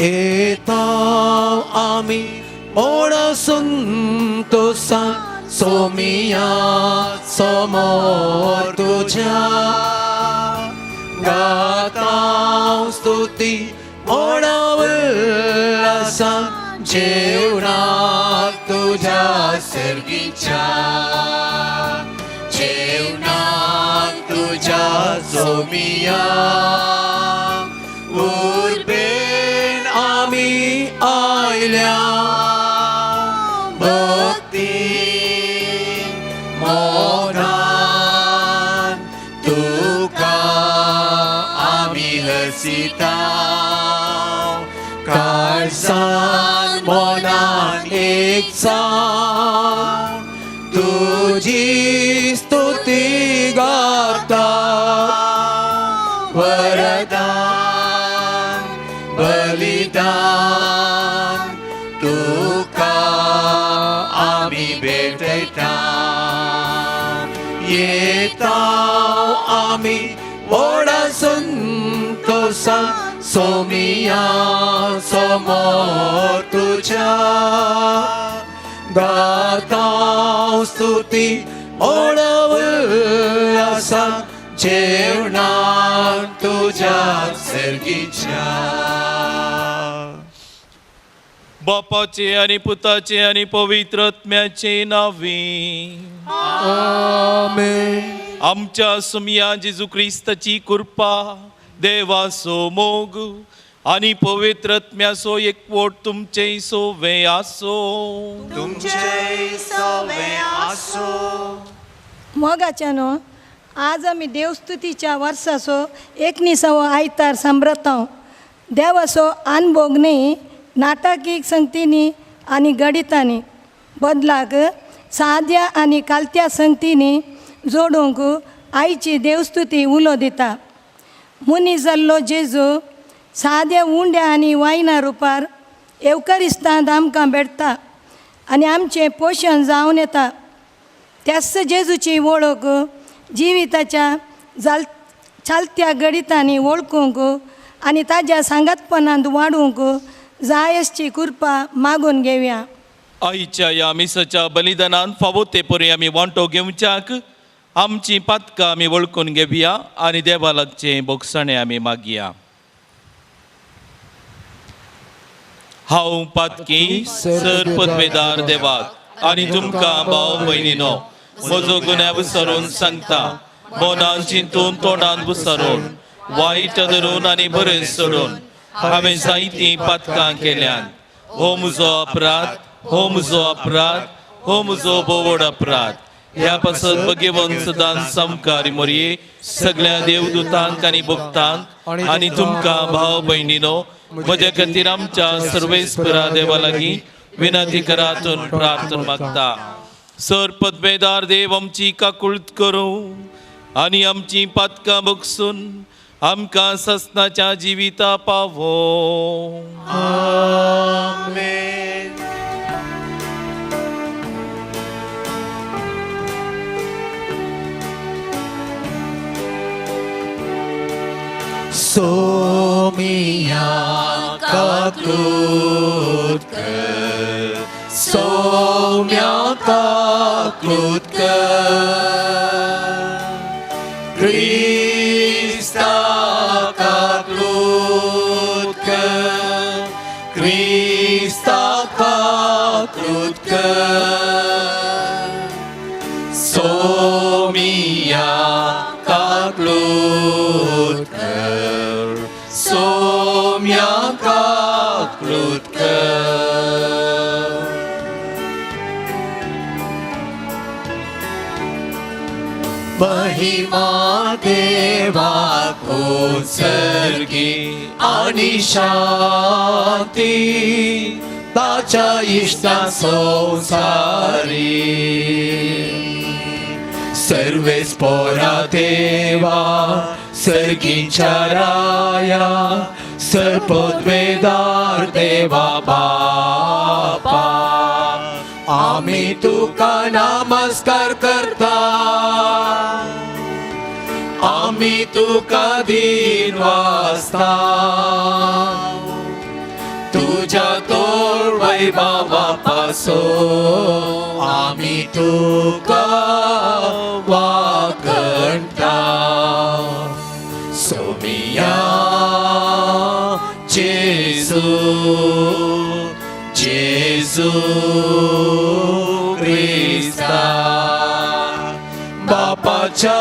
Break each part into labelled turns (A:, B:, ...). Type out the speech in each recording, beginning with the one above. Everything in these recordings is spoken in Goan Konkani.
A: येता आमी ओडा संतोसान सोमिया समोर तुझ्या गाता स्तुती ओडा उल्हासान जेवणाक तुझ्या सर्गीच्या जेवणाक तुझ्या सोमिया उर्बेन आमी आयल्या भक्ती मोगान तुका आमी हसिता काळजान मनान एक जावन तुजी स्तुती गाता वरदान बलिदान तुका आमी भेटयता येता आमी व्हडा संतोसान सोमिया समोर तुझ्या गाता स्तुती व्हडा उल्हासान जेवणाक तुझ्या सर्गीच्या.
B: बापाचे आनी पुताचे आनी पवित्र आत्म्याचे नांवे.
A: आमेन.
B: आमच्या सुमया जेजू क्रिस्ताची कृपा, देवाचो मोग आनी पवित्र आत्म्याचो एकवट तुमचे सोवे आसो.
C: तुमचे सोवे आसो.
D: मोगाच्यानो, आज आमी देवस्तुतीच्या वर्साचो एकनिसावो आयतार सांब्रतांव. देवाचो अनभोग न्ही नाटकीक संगतींनी आनी गणितांनी बदलाक साद्या आनी कालत्या संगतींनी जोडूंक आयची देवस्तुती उलो दिता. मनीस जाल्लो जेजू साद्या उंड्या आनी वायना रुपार येवकारिस्तांत आमकां भेटता आनी आमचें पोशण जावन येता. त्याच जेजूची वळख जिविताच्या चालत्या गणितांनी वळखूंक आनी ताज्या सांगातपणांत वाडूंक जाय आसची कृपा मागून घेवया.
B: आयच्या ह्या मिसाच्या बलिदानान फावो ते परी आमी वांटो घेवच्याक आमची पातकां आमी वळखून घेवया आनी देवा लागचें बोगसाणें आमी मागया. हांव पातकी सर पदवेदार देवाक आनी तुमकां भाव भयणीनो म्हजो गुन्यांव विसरून सांगता. मनान चिंतून तोंडान विसरून वायट धरून आनी बरें सोडून हांवें जायतीं पातकां केल्यात. हो म्हजो अपराध, हो म्हजो अपराध, हो म्हजो बोवड अपराध. ह्या पासत भगेवन सदां सामकार मोरये सगळ्या देवदूतांक आनी भक्तांक आनी तुमकां भाव भयणीनो म्हज्या खातीर आमच्या सर्वेस्परा देवा लागीं विनंती करातून प्रार्थना मागता. सर पदवेदार देव आमची काकुळत करूं आनी आमची पातकां बगसून आमकां ससनाच्या जिविता पावो.
C: आमेन.
A: सोमिया काकूत कर, सोम्या काकूत कर, क्रिस्ता काकूत कर, क्रिस्ता काकूत कर, सोमिया काकूत कर, सोम्या काकूत कर. महिमा देवाको सर्गी आनी शांती ताच्या इश्टा संसारी. सर्वेस पोरा देवा सर्गीच्या राया सर्पद्वेदार देवा बापा आमी तुका नमस्कार करता, आमी तुका दिन वाचता. तुज्या तोर वैभवा पासो आमी तुका वागणटा. सोमिया जेजू, जेजू क्रिस्ता, बापाच्या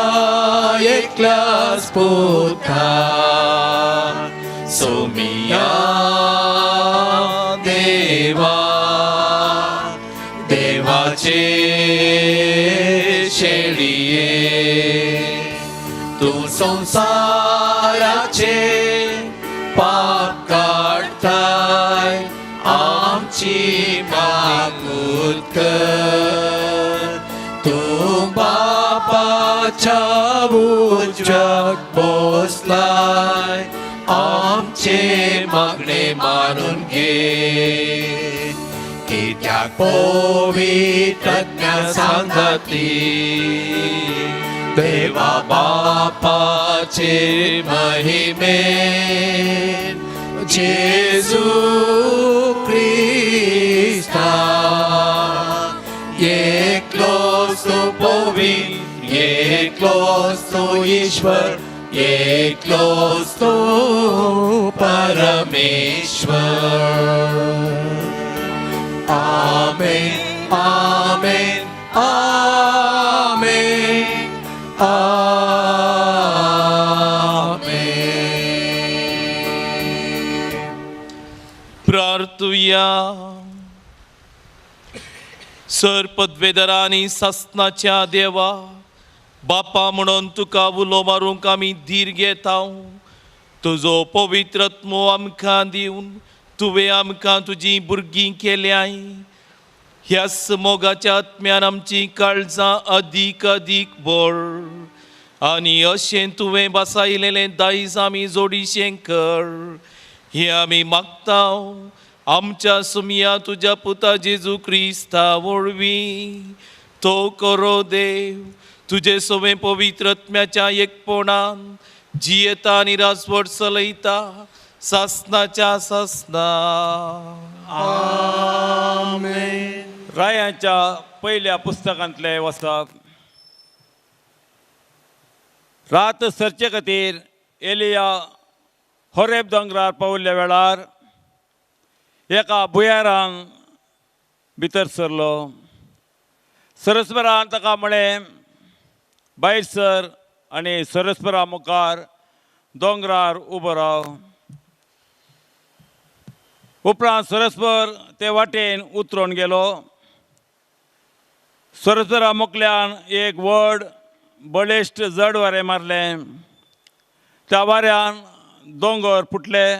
A: एकल्याच पुता, सोमिया देवा, देवाचे शेळये, तूं संवसाराचे पाप काडताय, आमची मागूत कर. तूं बापाच्या उजव्याक बसलाय, आमचे मागणे मानून घे. कित्याक पवित्र आत्म्या सांगाती, देवा बापाचे महिमेन, जेजू क्रिस्ता, एकलोच तूं पवित्र, एकलोच तूं ईश्वर, एकलोच तूं परमेश्वर. आमेन, आमेन, आमेन, आमेन.
B: प्रार्थुया. सर पदवेदरांनी सासनाच्या देवा बापा म्हणून तुका उलो मारूंक आमी धीर घेता. तुजो पवित्र आत्मो आमकां दिवन तुवें आमकां तुजीं भुरगीं केल्याय. ह्याच मोगाच्या आत्म्यान आमचीं काळजां अदीक अदीक बळ आनी अशें तुवें बसायलेलें दायज आमी जोडीशें कर, हें आमी मागता आमच्या सुमया तुज्या पुता जेजू क्रिस्ता वरवीं. तो करो देव तुजे सवें पवित्र आत्म्याच्या एकपणान जियेता आनी राजवट चलयता सासनाच्या सासना.
A: आमेन.
E: रायांच्या पयल्या पुस्तकांतले वचप. रात सरचे खातीर एलिया होरेब दोंगरार पावल्ल्या वेळार एका भुंयारान भितर सरलो. सरस्परान ताका म्हळें, भायर सर आनी सरस्परा मुखार दोंगरार उबो राव. उपरांत सरस्पर ते वाटेन उतरून गेलो. सरस्परा मुखल्यान एक व्हड बळिश्ट जड वारें मारलें. त्या वाऱ्यान दोंगर फुटले,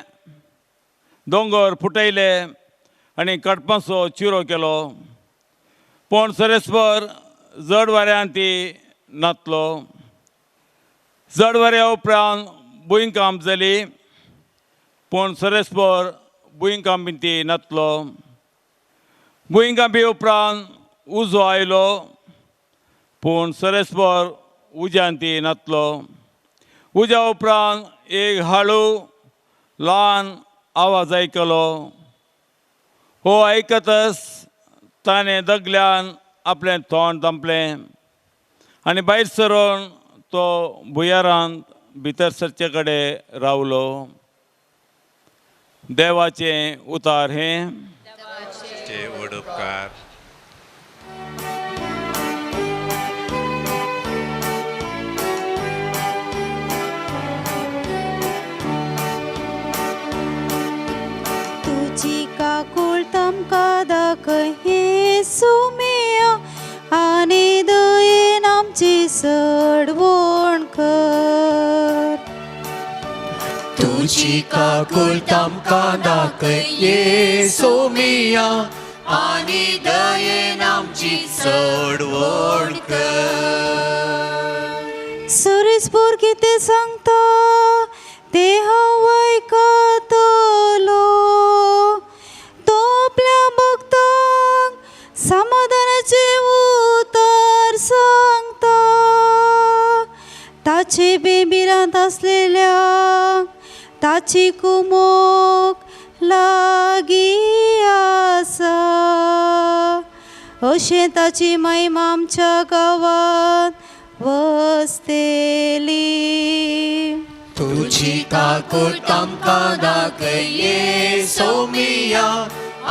E: दोंगर फुटयले आनी कडपांचो चिरो केलो. पूण सरस्पर जड वाऱ्यान ती नातलो. जड वाऱ्या उपरांत भुंयकांप जाली, पूण सरस्पर भुंयकांपीन ती नातलो. भुंयकांपी उपरांत उजो आयलो, पूण सरस्पर उज्यान ती नातलो. उज्या उपरांत एक हाळू ल्हान आवाज आयकलो. हो आयकतच ताणें दगल्यान आपलें तोंड धांपलें आनी भायर सरून तो भुंयारांत भितर सरचे कडेन रावलो. देवाचें उतार हें.
C: चे व्हड उपकार.
F: तुजी काकूळ तामकां दाखय हे सुमिया, आनी दयेन आमची सडवण कर.
A: तुजी काकूळ तामकां दाखय येसू मिया, आनी दयेन आमची चडवण कर.
F: सुरेशपूर कितें सांगता तें हांव आयकतलो. तो आपल्या भक्तांक समाधानाचें उतर सांगता. ताचे बेबिरांत आसलेल्यांक ताची कुमोक लागीं अशें ताची महिमा आमच्या गांवांत वसतली.
A: तुजी काकूट आमकां दाखय येसोमिया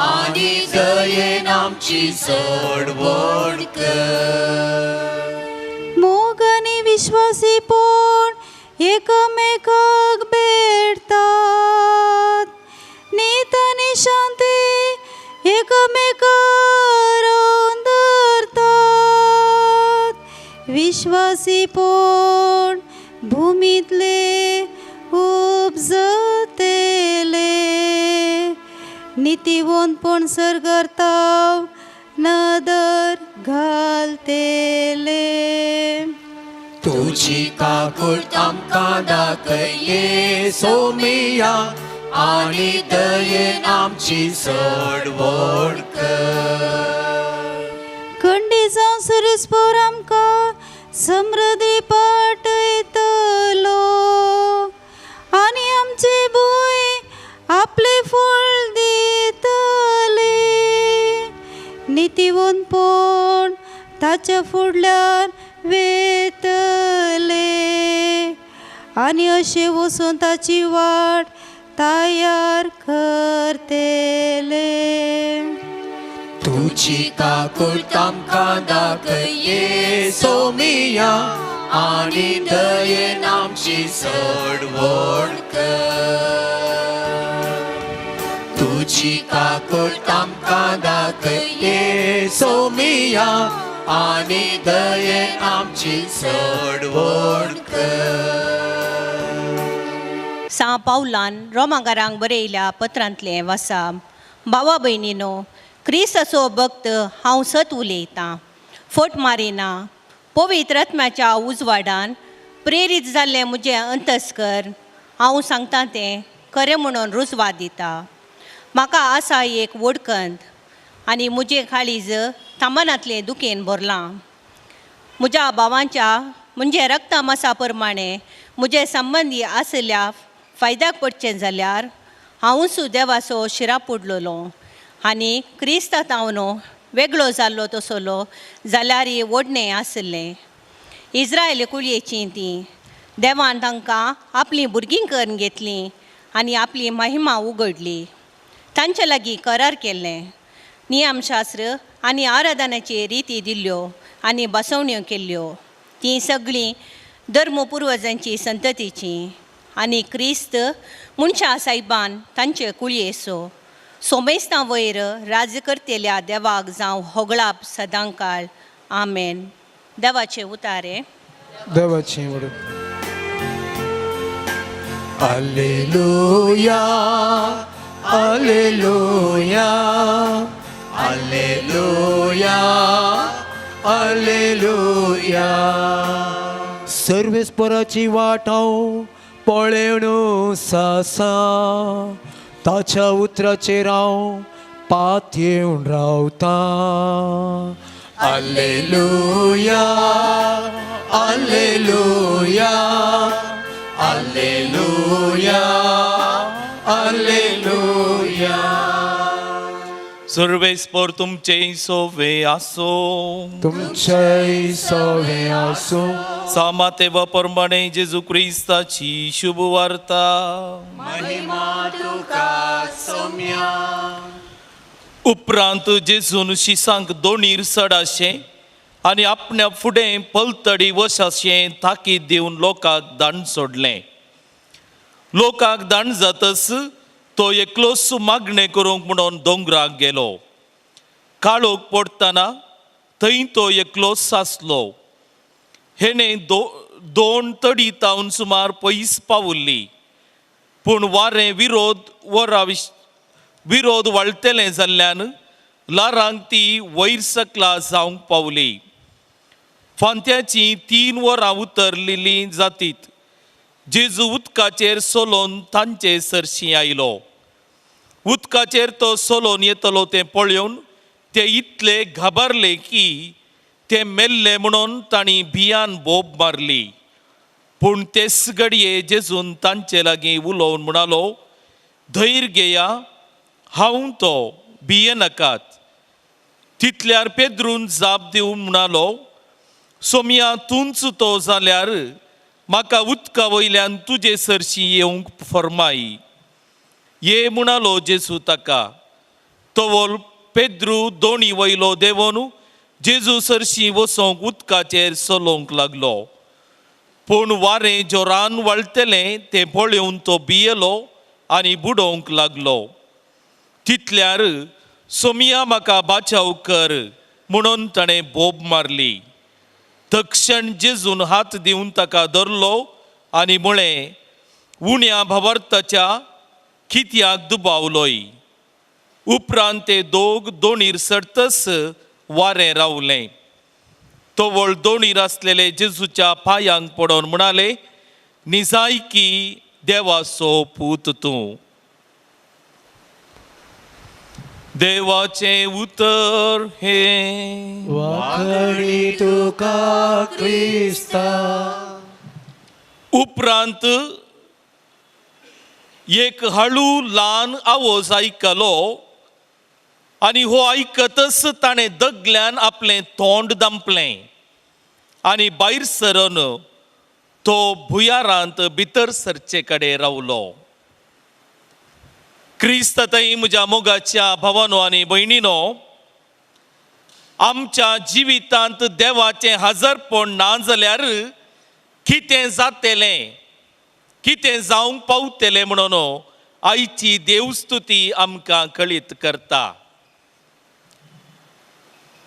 A: आनी दयेन आमची सोडवण कर.
F: मोग आनी विश्वासीपण एकामेकाक भेटतात, नीत आनी शांती एकामेकार रावन धरतात. विश्वासीपण भुमींतले उपजतेले, नितीवंतपण सर्गार नदर घालतेले.
A: तुजी काकूट आमकां दाखय येसोमिया आनी दयेन आमची सोडवण कर.
F: खंडी जावन सुरेस्पोर आमकां समृद्धी पाटयतलो आनी आमची भूंय आपलें फळ दितली. नितीवंतपण ताच्या फुडल्यान वेतले आनी अशें वचून ताची वाट तयार करतले.
A: तुजी काकूट आमकां दाखय येसोमिया आनी दयेन आमची सोडवण कर. तुजी काकूट आमकां दाखय येसोमिया आनी दयेन आमची सोडवण कर.
G: सां पावलान रोमागारांक बरयल्या पत्रांतलें वासा. भावा भयणीनो, क्रिस्ताचो भक्त हांव सत उलयतां, फट मारिना. पवित्र आत्म्याच्या उजवाडान प्रेरीत जाल्लें म्हजें अंतस्कर हांव सांगता तें खरें म्हणून रुजवात दिता. म्हाका आसा एक वडकंत आनी म्हजें काळीज तामानांतलें दुखेन भरलां. म्हज्या भावांच्या म्हणजे रक्ता मासा प्रमाणे म्हजे संबंदी आशिल्ल्या फायद्याक पडचें जाल्यार हांवूच देवाचो शिरा पडलेलो आनी क्रिस्ता तावनो वेगळो जाल्लो तसलो जाल्यार ओडणें आशिल्लें. इज्रायल कुळयेचीं तीं देवान तांकां आपलीं भुरगीं करून घेतलीं आनी आपली महिमा उगडली. तांचे लागीं करार केल्लें, नियमशास्त्र आनी आराधनाची रिती दिल्ल्यो आनी बसवण्यो केल्ल्यो. तीं सगळीं धर्म पुर्वजांची संततीची आनी क्रिस्त मनशा सायबान तांचे कुळयेचो सोमेस्तां वयर राज्य करतल्या देवाक जावं होगळाप सदांकाळ. आमेन. देवाचे उतारे.
H: देवाची वडो.
A: Alleluia, alleluia, alleluia, alleluia.
H: सर्वेस्पराची वाट हांव पळेवन सासा, ताच्या उतराचेर हांव पात येवन रावतां.
A: Alleluia, alleluia, alleluia, alleluia.
B: सर्वेस्पर तुमचे सोवे आसो.
H: तुमचेय सवे आसूं.
B: सामाते व प्रमाणे जेजू क्रिस्ताची शुभ वार्ता.
A: महिमा तुका सोम्या.
B: उपरांत जेजून शिसांक दोणीर चडाशें आनी आपल्या फुडें पलतडी वशाशें ताकीद दिवन लोकांक दाण सोडलें. लोकांक दाण जातच तो एकलोच मागणें करूंक म्हणून दोंगराक गेलो. काळोख पडटना थंय तो एकलोच आसलो. हेणें दोन तडी तावन सुमार पयस पावुल्ली, पूण वारें विरोध वरा विरोध वाळटेलें जाल्ल्यान लारांक ती वयर सकला जावंक पावली. फांत्याचीं 3 वरां उतरलेलीं जातीत जेजू उदकाचेर सोलोन तांचे सरशीं आयलो. उदकाचेर तो सोलोन येतलो तें पळोवन ते इतले घाबरले की ते मेल्ले म्हणून तांणी भियान बोब मारली. पूण तेच घडये जेजून तांचे लागीं उलोवन म्हणालो, धैर्य घेया, हांव तो, भिये नाकात. तितल्यार पेद्रून जाप दिवन म्हणालो, सोमया तूंच तो जाल्यार म्हाका उदका वयल्यान तुजे सरशी येवंक फर्माय. ये म्हणालो जेजू ताका. तवोल पेद्रू दोणी वयलो देंवन जेजू सरशी वचोंक उदकाचेर चलोवंक लागलो. पूण वारें जोरान वळटलें तें पळोवन तो भियेलो आनी बुडोवंक लागलो. तितल्यार सोमया म्हाका बाचाव कर म्हणून ताणें बोब मारली. तक्षण जेजून हात दिवन ताका धरलो आनी म्हळें, उण्या भावार्थाच्या कित्याक दुबावलोय. उपरांत ते दोग दोणीर सरतच वारें रावलें. तवळ दोणीर आसलेले जेजूच्या पांयांक पडोवन म्हणाले, निजायकी देवाचो पूत तूं. देवाचें उतर हें.
H: वाखणी तुका क्रिस्ता.
B: उपरांत एक हळू ल्हान आवाज आयकलो आनी हो आयकतच ताणें दगल्यान आपलें तोंड दांपलें आनी भायर सरून तो भुयारांत भितर सरचे कडेन रावलो. क्रिस्त थंय म्हज्या मोगाच्या भावानो आनी भयणीनो, आमच्या जिवितांत देवाचें हजरपण ना जाल्यार कितें जातलें, कितें जावंक पावतलें म्हणून आयची देवस्तुती आमकां कळीत करता.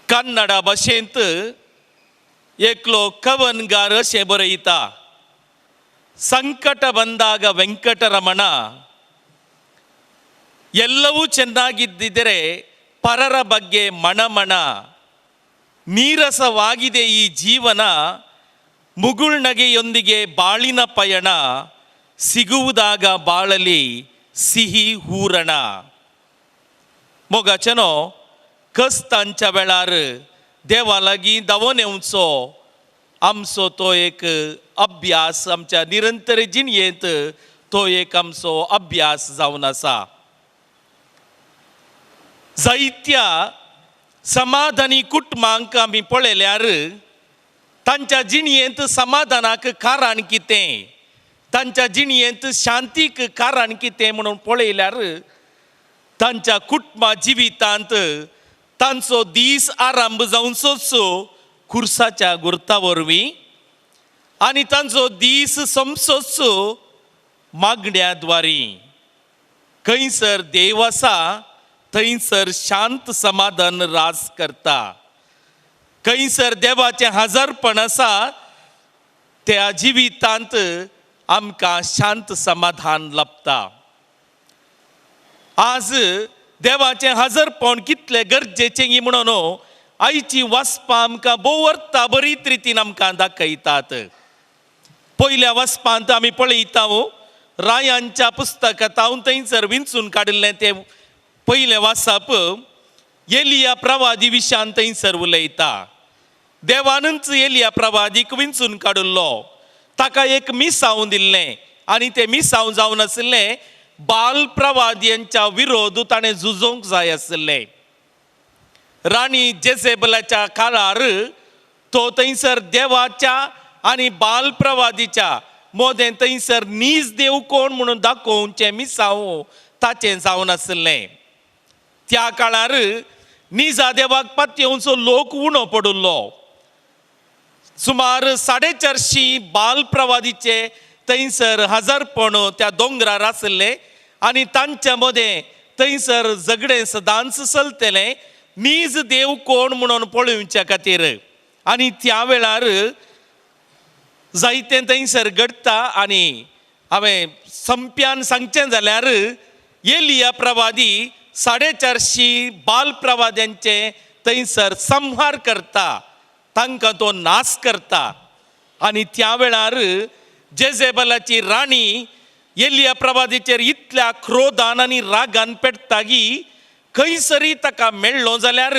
B: कन्नडा भाशेंत एकलो कवनगार अशें बरयता, ಸಂಕಟ ಬಂದಾಗ ವೆಂಕಟರಮಣ, ಎಲ್ಲವೂ ಚೆನ್ನಾಗಿದ್ದಿದ್ದರೆ ಪರರ ಬಗ್ಗೆ ಮಣಮಣ, ನೀರಸವಾಗಿದೆ ಈ ಜೀವನ, ಮುಗುಳ್ನಗೆಯೊಂದಿಗೆ ಬಾಳಿನ ಪಯಣ, ಸಿಗುವುದಾಗ ಬಾಳಲಿ ಸಿಹಿ ಹೂರಣ. मोगाचेनो कस्तांच्या वेळार देवा लागीं धांवोन येवचो आमचो तो एक अभ्यास, आमच्या निरंतर जिणयेंत तो एक आमचो अभ्यास जावन आसा. जायत्या समाधानी कुटुंबांक आमी पळयल्यार तांच्या जिणयेंत समाधानाक कारण कितें, तांच्या जिणयेंत शांतीक कारण कितें म्हणून पळयल्यार तांच्या कुटुंबा जिवितांत तांचो दीस आरंभ जावचोच खुर्साच्या गुर्ता वरवीं आनी तांचो दीस सोंपचोच मागण्या द्वारी. खंयसर देव आसा थंयसर शांत समाधान राज करता. खंयसर देवाचें हजारपण आसा त्या जिवितांत आमकां शांत समाधान लाभता. आज देवाचें हजरपण कितलें गरजेचें म्हणून आयची वाचपां आमकां भोव अर्था बरीच रितीन आमकां दाखयतात. पयल्या वाचपांत आमी पळयता रायांच्या पुस्तकांत हांव थंयसर विंचून काडिल्लें तें पयलें वाचप एलिया प्रवादी विशयान थंयसर उलयता. देवानूच एलिया प्रवादीक विंचून काडिल्लो, ताका एक मिसांव दिल्लें आनी तें मिसांव जावन आशिल्लें बाल प्रवाद्यांच्या विरोध ताणें झुजोवंक जाय आशिल्लें. राणी जेझेबलाच्या काळार तो थंयसर देवाच्या आनी बाल प्रवादीच्या मोदें थंयसर नीज देव कोण म्हणून दाखोवचें मिसांव ताचें जावन आशिल्लें. त्या काळार निजा देवाक पातयेवचो लोक उणो पडिल्लो. सुमार 450 बाल प्रवादीचे थंयसर हजारपण त्या दोंगरार आशिल्ले आनी तांच्या मदें थंयसर झगडें सदांच चलतलें नीज देव कोण म्हणून पळोवच्या खातीर. आनी त्या वेळार जायतें थंयसर घडटा. आनी हांवें संप्यान सांगचें जाल्यार एलिया प्रवादी 450 बाल प्रवाद्यांचे थंयसर संहार करता, तांकां तो नाश करता. आनी त्या वेळार जेझेबलाची राणी एलिया प्रवादीचेर इतल्या क्रोधान आनी रागान पेटता की खंयसरी ताका मेळ्ळो जाल्यार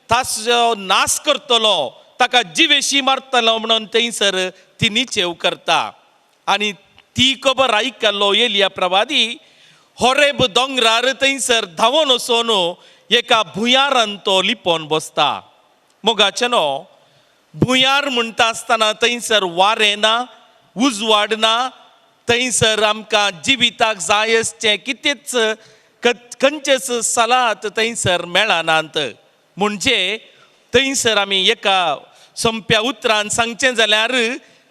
B: ताचो नाश करतलो, ताका जिवेशी मारतलो म्हणून थंयसर ती निचेव करता. आनी ती खबर आयकल्लो एलिया प्रवादी होरेब दोंगरार थंयसर धांवोन वचोन एका भुंयारान तो लिपोवन बसता. मोगाचेनो, भुंयार म्हणटा आसतना थंयसर वारें ना, उजवाड ना, थंयसर आमकां जिविताक जाय आसचें कितेंच खंयचेच सलात थंयसर मेळनात. म्हणजे थंयसर आमी एका सोंप्या उतरान सांगचें जाल्यार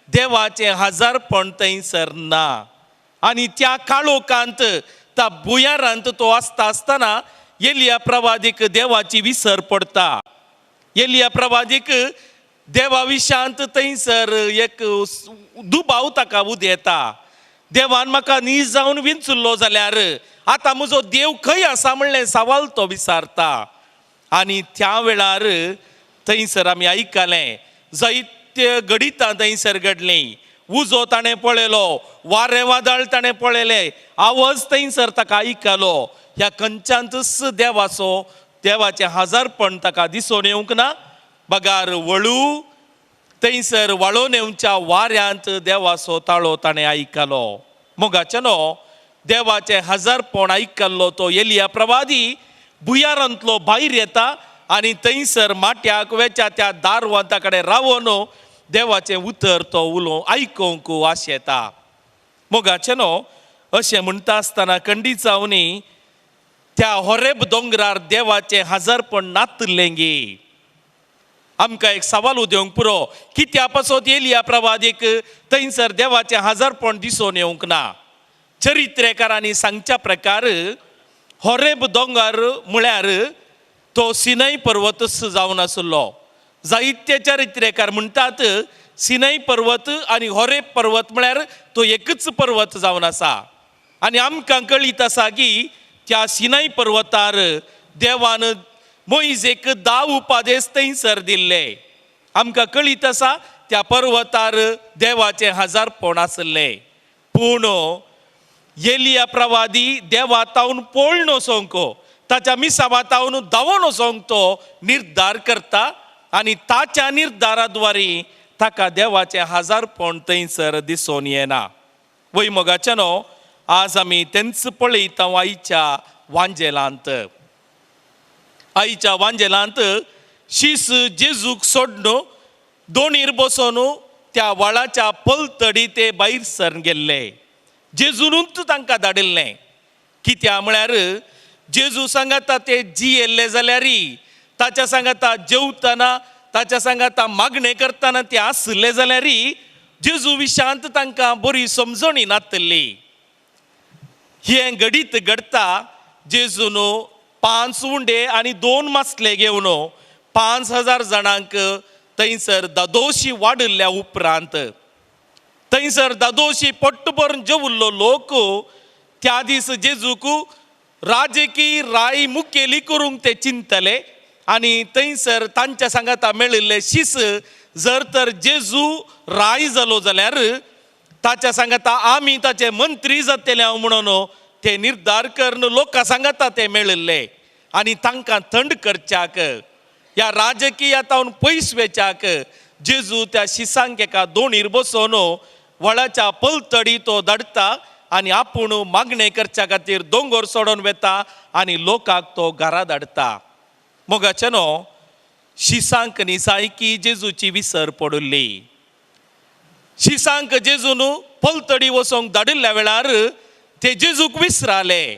B: देवाचें हजारपण थंयसर ना. आनी त्या काळोखांत, त्या भुंयारांत तो आसता आसतना एलिया प्रवादीक देवाची विसर पडटा. एलिया प्रवादीक देवा विशांत थंयसर एक दुबाव ताका उदेता. देवान म्हाका नीज जावन विंचुल्लो जाल्यार आतां म्हजो देव खंय आसा म्हणलें सवाल तो विचारता. आनी त्या वेळार थंयसर आमी आयकलें जायते घडितां थंयसर घडलीं. उजो ताणें पळयलो, वारें वादळ ताणें पळयलें, आवाज थंयसर ताका आयकलो. ह्या खंयच्यानच देवाचो, देवाचें हजारपण ताका दिसून येवंक ना. बगार वळू थंयसर वाळोवन येवच्या वाऱ्यांत देवाचो ताळो ताणें आयकलो. मोगाचेनो, देवाचें हजारपण आयकल्लो तो एलिया प्रवादी भुंयारांतलो भायर येता आनी थंयसर माट्याक वेच्या त्या दारवंता कडेन रावन देवाचें उतर तो उलोवंक आयकूंक आशेता. मोगाचेनो, अशें म्हणटा आसतना खंडीत जावनी त्या होरेब दोंगरार देवाचें हजारपण नातलें गी. आमकां एक सवाल उदेवंक पुरो, कित्या पासत एलिया प्रवादीक थंयसर देवाचें हजारपण दिसून येवंक ना. चरित्रेकारांनी सांगच्या प्रकार होरेब दोंगर म्हळ्यार तो सिनय पर्वतच जावन आसलो. जायते चरित्रेकार म्हणटात सिनय पर्वत आनी होरेब पर्वत म्हळ्यार तो एकच पर्वत जावन आसा. आनी आमकां कळीत आसा की त्या सिनय पर्वतार देवान मोयजेक 10 उपादेश थंयसर दिल्ले. आमकां कळीत आसा त्या पर्वतार देवाचें हजारपण आसलें. पूण एलिया प्रवादी देवा तावन पळोवन वचोंक, ताच्या मिसावा तावन धांवोन वचोंक तो निर्धार करता आनी ताच्या निर्धाराद्वारे ताका देवाचें हजारपण थंयसर दिसून येना. वय मोगाच्यानो, आज आमी तेंच पळयता आयच्या वांजेलांत. आयच्या वांजेलांत शीस जेजूक सोडून दोणीर बसोन त्या व्हाळाच्या पलतडी ते भायर सरन गेल्ले. जेजूनूच तांकां धाडिल्लें. कित्या म्हळ्यार जेजू सांगाता ते जियेल्ले जाल्यार, ताच्या सांगाता जेवतना, ताच्या सांगाता मागणें करतना ते आसले जाल्यार जेजू विशांत तांकां बरी समजणी नातली. हें घडीत घडटा जेजून 5 उंडे आनी 2 मासले घेवन 5000 जाणांक थंयसर दादोशी वाडिल्ल्या उपरांत थंयसर दादोशी पोट्ट भरून जेवल्लो लोक त्या दीस जेजूक राजकी राय मुखेली करूंक ते चिंतले आनी थंयसर तांच्या सांगाता मेळिल्ले शीस जर तर जेजू राय जालो जाल्यार ताच्या सांगाता आमी ताचे मंत्री जातले हांव म्हणून ते निर्धार करून लोकां सांगाता ते मेळिल्ले आनी तांकां थंड करच्याक ह्या राजकीय तावन पयस वेच्याक जेजू त्या शिसांक एका दोणीर बसोवन व्हडाच्या पलतडी तो धाडटा आनी आपूण मागणें करच्या खातीर दोंगर सोडून वेता आनी लोकांक तो घरा धाडटा. मोगाचे न्हू शिसांक न्ही सायकी जेजूची विसर पडिल्ली. शिसांक जेजून पलतडी वचोंक धाडिल्ल्या वेळार ते जेजूक विसराले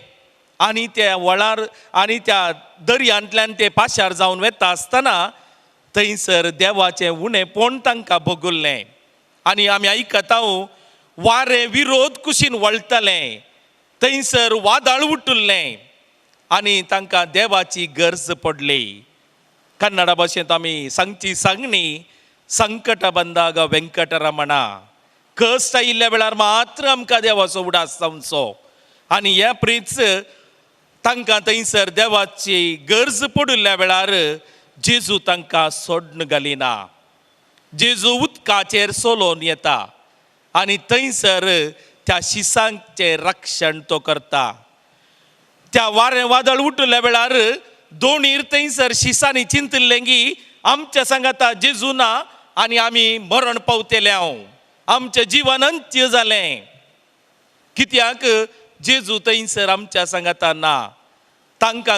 B: आनी त्या व्हळार आनी त्या दर्यांतल्यान ते पाशार जावन वेता आसतना थंयसर देवाचें उणेपण तांकां भोगुल्लें. आनी आमी आयकता वारें विरोध कुशीन वळटलें, थंयसर वादळ उठुल्लें आनी तांकां देवाची गरज पडली. कन्नडा भाशेंत आमी सांगची सांगणी संकट बंदाग वेंकटरमणा, कश्ट आयिल्ल्या वेळार मात्र आमकां देवाचो उडास जावचो. आनी ह्या प्रीच तांकां थंयसर देवाची गरज पडिल्ल्या वेळार जेजू तांकां सोडून घालिना. जेजू उदकाचेर सोलोवन येता आनी थंयसर त्या शिसांचें रक्षण तो करता. त्या वारें वादळ उठिल्ल्या वेळार दोणीर थंयसर शिसांनी चिंतिल्लें की आमच्या सांगाता जेजू ना आनी आमी मरण पावतले हांव, आमचें जिवन अंत्य जालें. कित्याक जेजू थंयसर आमच्या सांगाता ना. तांकां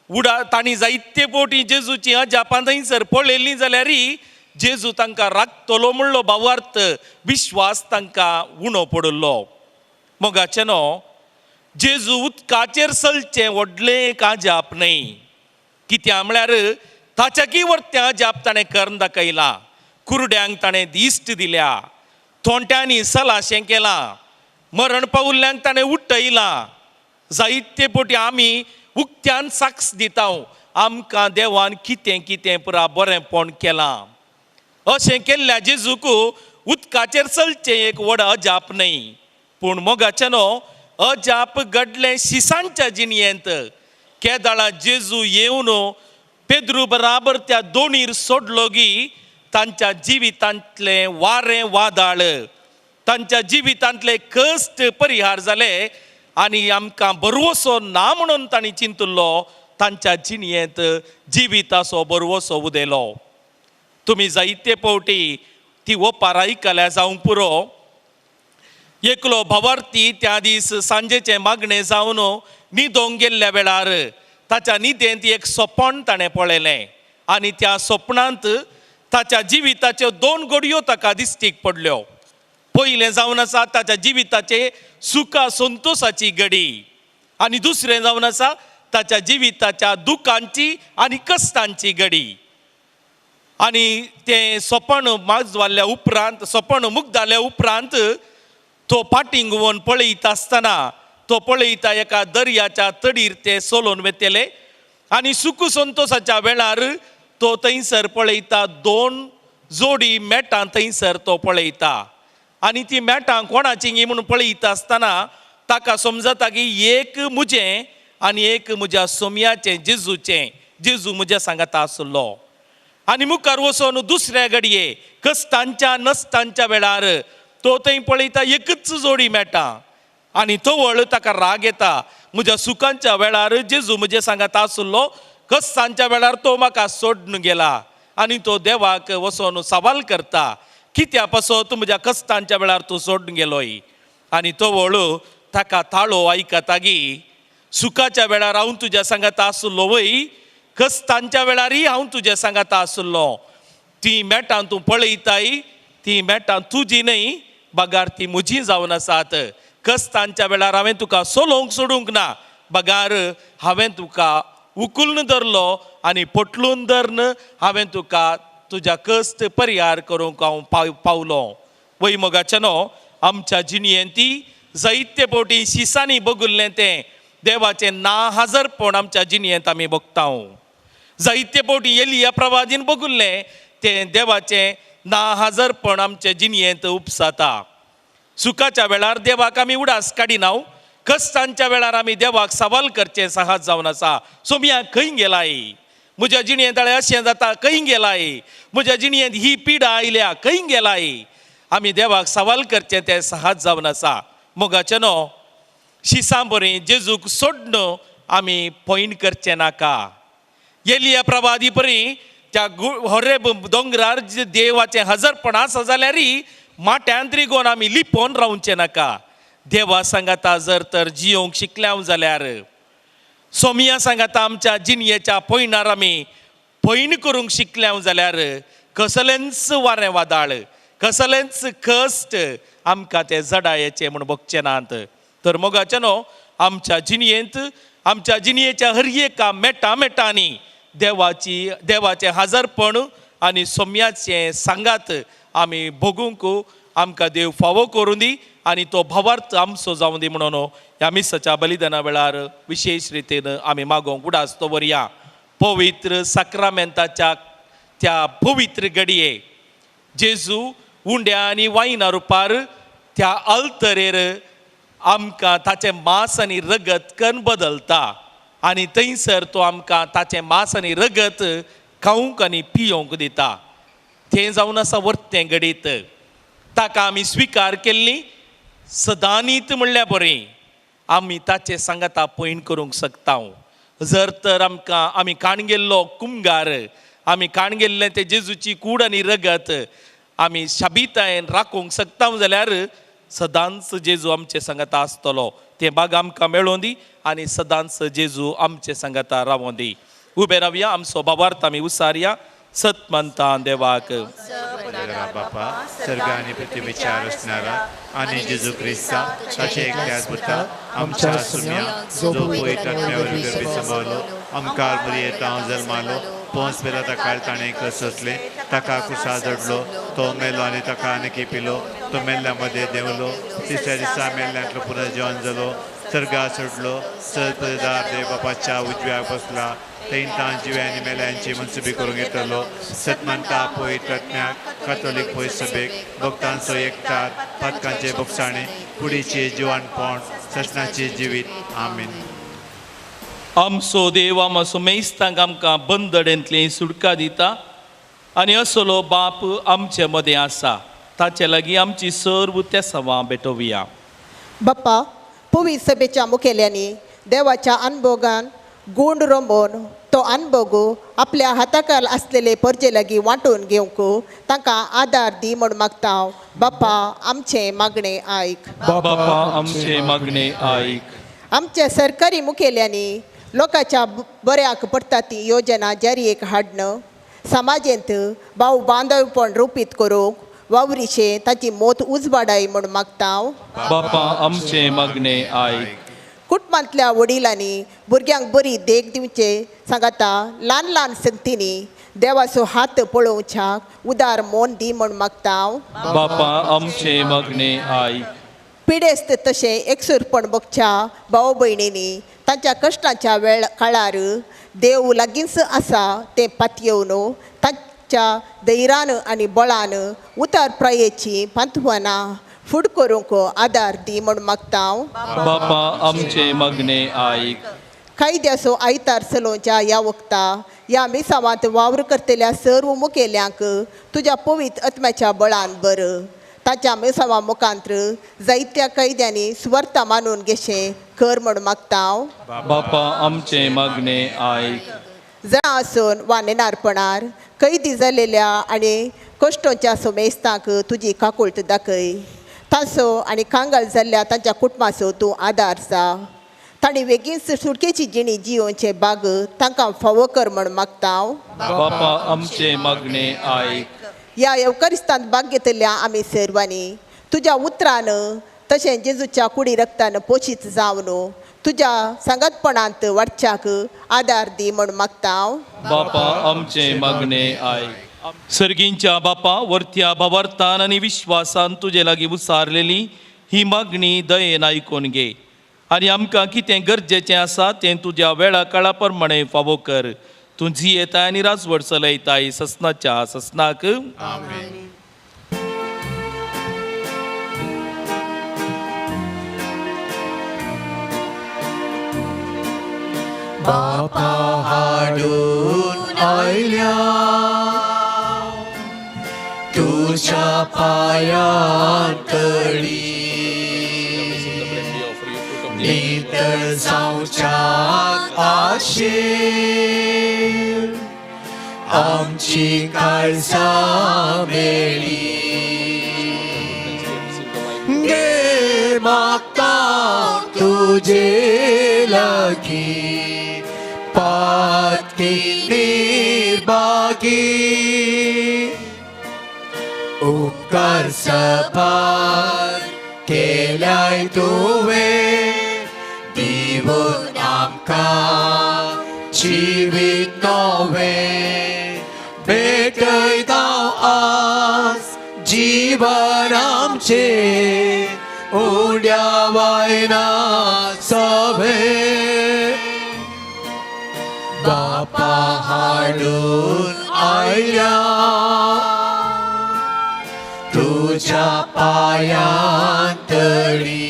B: उडा तांणी जायते पोटी जेजूची अजापां थंयसर पळयल्लीं जाल्यार जेजू तांकां राखतलो म्हणलो भावार्थ विश्वास तांकां उणो पडिल्लो. मोगाचें न्हू, जेजू उदकाचेर चलचें व्हडलें एक अजाप न्हय, कित्याक म्हळ्यार ताच्याकी वरतें अजाप ताणें करून दाखयलां. कुरड्यांक ताणें दिश्ट दिल्या, थोंट्यांनी सलाशें केलां, मरण पावुल्ल्यांक ताणें उठयलां. जायते पटी आमी उक्त्यान साक्ष दिता आमकां देवान कितें कितें पुरा बरेंपण केलां. अशें केल्ल्या जेजूक उदकाचेर चलचें एक व्हड अजाप न्हय, पूण मोगाचें न्हू अजाप घडलें शिसांच्या जिणयेंत. केदाळा जेजू येवन पेद्रू बराबर त्या दोणीर सोडलो गी तांच्या जिवितांतलें वारें वादाळ, तांच्या जिवितांतले कश्ट परिहार जाले आनी आमकां बरवसो ना म्हणून तांणी चिंतलो तांच्या जिणयेंत जिविताचो बरवसो उदेलो. तुमी जायते पावटी ती ओपार आयकल्या जावंक पुरो. एकलो भावार्थी त्या दीस सांजेचें मागणें जावन न्हिदोंक गेल्ल्या वेळार ताच्या न्हिदेंत एक सपन ताणें पळयलें आनी त्या सपनांत ताच्या जिविताच्यो दोन घडयो ताका दिश्टीक पडल्यो. पयलें जावन आसा ताच्या जिविताचे सुखा संतोसाची घडी आनी दुसरें जावन आसा ताच्या जिविताच्या दुखांची आनी कश्टांची घडी. आनी तें सपन माजवाल्या उपरांत, सपन मुग्दाल्या उपरांत तो पाटींग वोन पळयता आसतना तो पळयता एका दर्याच्या तडीर ते सोलोवन वेतले आनी सुख संतोसाच्या वेळार तो थंयसर पळयता दोन जोडी मेटां थंयसर तो पळयता आनी ती मेटां कोणाची गी म्हणून पळयता आसतना ताका समजता की एक म्हजें आनी एक म्हज्या सोमयाचें जेजूचें, जेजू म्हज्या सांगाता आसलो. आनी मुखार वचोन दुसऱ्या घडये कश्टांच्या नसतांच्या वेळार तो थंय पळयता एकच जोडी मेळटा आनी तवळ ताका राग येता, म्हज्या सुखांच्या वेळार जेजू म्हजे सांगाता आसलो, कश्टांच्या वेळार तो म्हाका सोडून गेला. आनी तो देवाक वचोन सवाल करता, कित्या पासत म्हज्या कश्टांच्या वेळार तूं सोडून गेलोय. आनी तवळ ताका ताळो आयकता की सुखाच्या वेळार हांव तुज्या सांगाता आसलो वय, कश्टांच्या वेळारय हांव तुज्या सांगाता आसलो. ती मेटां तूं पळयताय ती मेटां तुजी न्हय बगार ती म्हजी जावन आसात. कश्टांच्या वेळार हांवें तुका सोलोवंक सोडूंक ना, बगार हांवें तुका उखलून धरलो आनी पोटलून धरून हांवें तुका तुज्या कश्ट परिहार करूंक हांव पावलो. वय मोगाचें न्हू, आमच्या जिणयेंत ती जायते फावटी शिसांनी बगुल्लें तें देवाचें ना हाजरपण आमच्या जिणयेंत आमी बगता. जायते फावटी एलिया प्रवादीन बगुल्लें तें देवाचें ना हाजरपण आमच्या जिणयेंत उपसाता. सुखाच्या वेळार देवाक आमी उडास काडिना, कश्टांच्या वेळार आमी देवाक सवाल करचें सहज जावन आसा. सोमया खंय गेलाय, म्हज्या जिणयेंत अशें जाता खंय गेलाय, म्हज्या जिणयेंत ही पिडा आयल्या खंय गेलाय, आमी देवाक सवाल करचें तें सहज जावन आसा. मोगाचें न्हू, शिसां बरी जेजूक सोडून आमी पॉयंट करचें नाका. एलिया प्रवादी परी त्या होरेब दोंगरार देवाचें हजरपण आसा जाल्यार माट्यांत रिगोवन आमी लिपोवन रावचें नाका. देवा सांगाता जर तर जियोंक शिकल्या जाल्यार, सोमिया सांगाता आमच्या जिणयेच्या पयणार आमी पयण करूंक शिकल्या जाल्यार कसलेंच वारें वादाळ, कसलेंच कश्ट आमकां ते जडायेचें म्हूण बगचें नात. तर मोगाचें न्हू, आमच्या जिणयेंत आमच्या जिणयेच्या हर एका मेटा मेटांनी देवाची देवाचें हाजरपण आनी सोम्याचें सांगात आमी भोगूंक आमकां देव फावो करूं दी आनी तो भावार्थ आमचो जावं दी म्हणून ह्या मिसाच्या बलिदाना वेळार विशेश रितीन आमी मागोवंक उडास दवरया. पवित्र साक्रामेंताच्या त्या पवित्र घडये जेजू उंड्या आनी वायना रुपार त्या अल्तरेर आमकां ताचें मांस आनी रगत कन बदलता आनी थंयसर तो आमकां ताचें मांस आनी रगत खावंक आनी पियोवंक दिता. तें जावन आसा वर्तें घडीत ताका आमी स्विकार केल्ली सदांनीत म्हणल्यार बरें आमी ताचे सांगाता पयण करूंक शकता. जर तर आमकां आमी काण गेल्लो कुमगार, आमी काण गेल्लें तें जेजूची कूड आनी रगत आमी शाबितायेन राखूंक शकता जाल्यार सदांच जेजू आमचे सांगाता आसतलो. तें बाग आमकां मेळोवन दी आनी सदांच जेजू आमचे सांगाता रावोन दी. उबे रावया, आमचो बाबार्थ आमी उसारया. सत मानता देवाक.
C: बापा सर्ग आनी पृथ्वीच्या रचणारा आनी जेजू क्रिस्ता ताचे एकल्याच पुता आमच्या सुम्या जो पवित्र आत्म्या वरवीं गर्भी संभवलो, आमकार मुरयेतांव जल्मालो, पोंस पेला ताका ताणें सोंसलें, ताका कुसा जडलो, तो मेलो आनी ताका आनी पिलो, तो मेल्ल्या मदें देंवलो, तिसऱ्या दिसा मेल्ल्यांतलो पुनर्जीवन जालो, सर्गा सोडलो, सदपदार देव बापाच्या उजव्याक बसला, थंय जिव्या आनी मेल्यांची मनसुबी करूंक येतलो. सतमानता पवित्र आत्म्याक, कातोलीक पवित्र सभेक, भक्तांचो एकतार, पातकांचे बोगसाणे, कुडीचे जिवानपण, ससनाचे जिवीत. आमीन.
B: आमचो देव आमचो मेस्तांक आमकां बंदडेंतली सुटका दिता आनी असलो बाप आमचे मदें आसा. ताचे लागीं आमची सर्व तेसावां भेटोवया.
I: बाप्पा, पवित्र सभेच्या मुखेल्यांनी देवाच्या अनभोगान गूंड रोंबोवन तो अनभोग आपल्या हाताखाल आसलेले परजे लागीं वांटून घेवंक तांकां आदार दी म्हूण मागता. बाप्पा, आमचें मागणें आयक.
B: बापा, आमचें मागणें आयक.
I: आमच्या सरकारी मुखेल्यांनी लोकांच्या बऱ्याक पडटा ती योजना जारीक हाडन समाजेंत भाव बांदवपण रुपीत करूंक वावरीचें ताची मोत उजवाडाय म्हूण मागता.
B: बापा, आमचें मागणें आयक.
I: कुटुंबांतल्या वडिलांनी भुरग्यांक बरी देख दिवचे सांगाता ल्हान ल्हान संगतींनी देवाचो हात पळोवच्याक उदार मोन दी म्हूण मागता.
B: बापा, आमचें मागणें आयक.
I: पिडेस्त तशें एकसूरपण बगच्या भाव भयणींनी तांच्या कश्टाच्या वेळ काळार देव लागींच आसा तें पातयेवन तांच्या धैर्यान आनी बळान उतार प्रायेची पांतवनां फुड करूंक आदार दी म्हूण मागता.
B: बापा, आमचें मागणें आयक.
I: कायद्याचो आयतार चलोवच्या ह्या वखता ह्या मिसावांत वावर करतल्या सर्व मुखेल्यांक तुज्या पवित्र आत्म्याच्या बळान बर ताच्या मिसावा मुखांत्र जायत्या कैद्यांनी सुवार्ता मानून घेशें कर म्हूण मागता.
B: बापा, आमचें मागणें आयक.
I: जाणां आसून वा नेणारपणार कैदी जालेल्या आनी कश्टोच्या सोमेस्तांक तुजी काकुळट दाखय. तांचो आनी कांगाल जाल्ल्या तांच्या कुटुंबाचो तूं आदार जा. तांणी वेगींच सुटकेची जिणी जियोवचे बाग तांकां फावो कर म्हूण मागता.
B: बापा, आमचें मागणें आयक.
I: ह्या येवकारिस्तांत भाग घेतल्या आमी सर्वांनी तुज्या उतरान तशें जेजूच्या कुडी रक्तान पोशीत जावन तुज्या सांगातपणांत वाडच्याक आदार दी म्हूण मागता.
B: बापा, आमचें मागणें आयक. सर्गींच्या बापा, वरत्या भावार्थान आनी विश्वासान तुजे लागीं उसारलेली ही मागणी दयेन आयकून घे आनी आमकां कितें गरजेचें आसा तें तुज्या वेळा काळा प्रमाणें फावो कर. तूं जियेताय आनी राजवट चलयताय ससनाच्या ससनाक.
C: आमेन.
H: बापा हाडून आयल्या तुझ्या पांयां तळी, नितळ जावच्याक आशेन आमची काळजां मेळ्ळी. गे मागता तुजे लागीं पातकी निर्भागी, उपकार सभार केल्याय तुवें दिवन आमकां जिवीत नवें. भेटयता आज जीवन आमचें उड्या वायना सभे. बापा हाडून आयल्या तुझ्या पांयां तळी,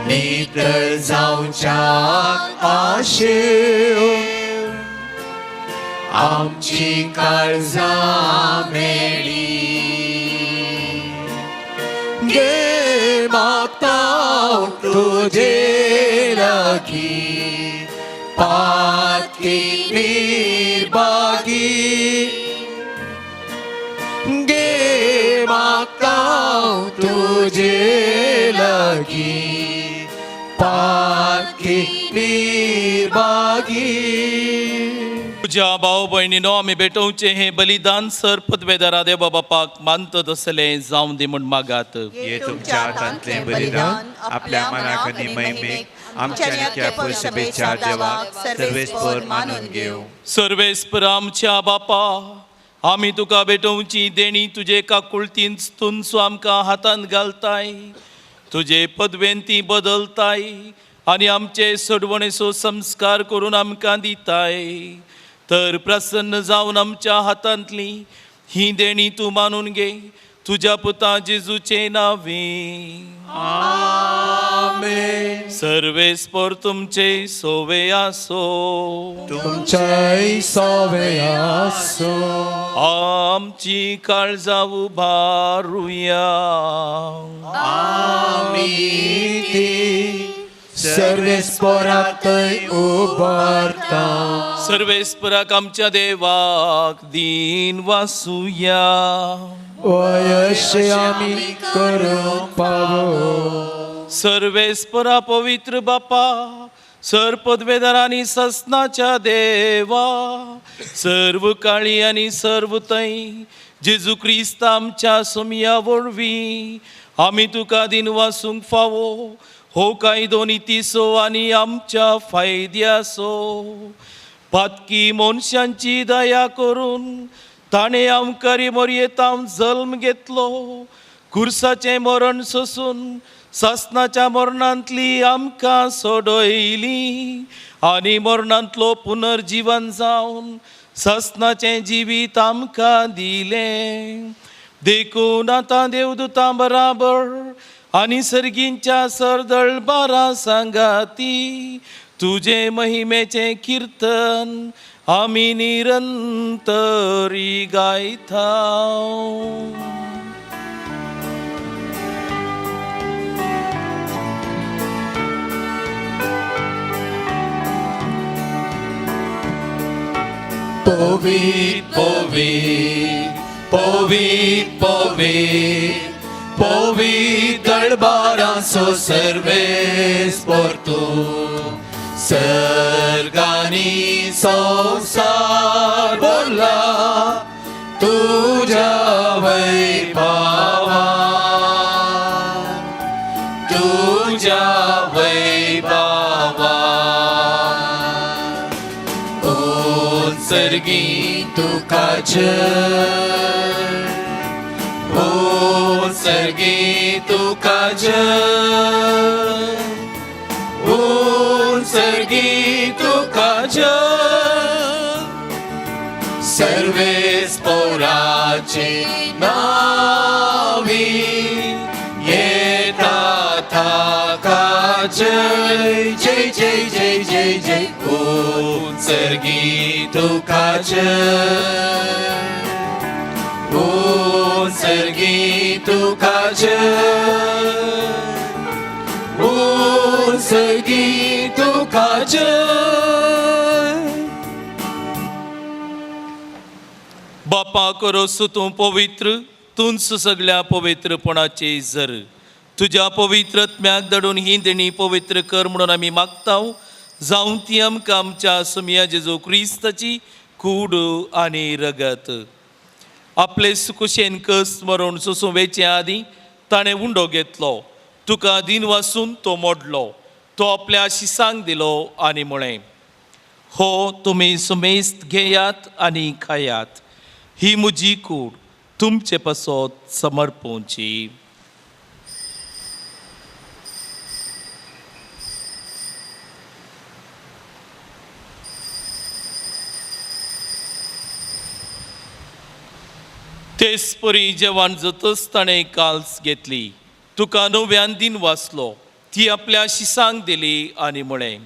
H: नितळ जावच्याक आशेन आमची काळजां मेळ्ळी. गे मागता तुजे लागीं पातकी निर्भागी, गे मागता तुजे लागीं पाकी निर्भागी.
B: तुज्या भाव भयणीनो आमी भेटोवचें हें बलिदान सर पदवेदारा देवा बापाक मानत तसलें जावं दी म्हूण मागात.
C: हे तुमच्या हातांतलें बलिदान आपल्या मनाक आनी महिमेक आमच्या नित्या सभेच्या देवाक सर्वेस्पर मानून घेवं.
B: सर्वेस्पर आमच्या बापा, आमी तुका भेटोवची देणी तुजे काकुळतीन तुनसो आमकां हातांत घालताय, तुजे पदवेन ती बदलताय आनी आमचे सोडवणेचो संस्कार करून आमकां दिताय. तर प्रसन्न जावन आमच्या हातांतली ही देणी तूं मानून घे तुज्या पुता जेजूचे नांवे.
H: आमेन.
B: सर्वेस्पर तुमचे सोवे आसो.
H: तुमच्याय सोवे आसो.
B: आमची काळजां उबारुया.
H: आमी ती सर्वेस्पराक थंय उबारता.
B: सर्वेस्पराक आमच्या देवाक दीन वासुया.
H: वयशे आमी करूंक पावो.
B: सर्वेस्परा पवित्र बापा, सर पदवेदार आनी ससनाच्या देवा, सर्व काळी आनी सर्व थंय जेजू क्रिस्त आमच्या सोमया वरवीं आमी तुका दीन वासूंक फावो हो कायदो नितीचो आनी आमच्या फायद्याचो. पातकी मनशांची दया करून ताणें आमकां मोरयेताम जल्म घेतलो, खुर्साचें मरण सोसून सासनाच्या मरणांतली आमकां सोडयली आनी मरणांतलो पुनर्जिवन जावन सासनाचें जिवीत आमकां दिलें. देखून आतां देवदूतां बराबर आनी सर्गींच्या सरदळ बारा सांगाती तुजे महिमेचें किर्तन आमी निरंतरी गायता.
H: पवित्र पवित्र पवित्र पवित्र पवित्र दरबारांचो सर्वेस्पर तूं, सर्गांनी संवसार भरला तुज्या वैभवान, तुज्या वैभवान. उत्सर्गी तुका जय, उत्सर्गी तुका जय, उत्सर्गी तुका जय. सर्वेस्पराचे नावी येता थाका जय जय जय जय जय जय. उत्सर्गी तुका जय, उत्सर्गी तुका जय, उत्सर्गी तुका जय.
B: बापा करोसो तूं पवित्र, तूंच सगळ्या पवित्रपणाचे जर तुज्या पवित्र आत्म्याक धाडून ही देणी पवित्र कर म्हणून आमी मागता. जावं ती आमकां आमच्या सुमया जेजू क्रिस्ताची कूड आनी रगत. आपले सुकुशेन कस मरण सोसूं वेचे आदीं ताणें उंडो घेतलो, तुका दीन वासून तो मोडलो, तो आपल्या शिसांक दिलो आनी म्हळें, हो तुमी सुमेस्त घेयात आनी खायात, ही म्हजी कूड तुमचे पासत समर्पोवची. तेच परी जेवण जातच ताणें काल्स घेतली, तुका नव्यान दीन वाचलो, ती आपल्या शिसांक दिली आनी म्हळें,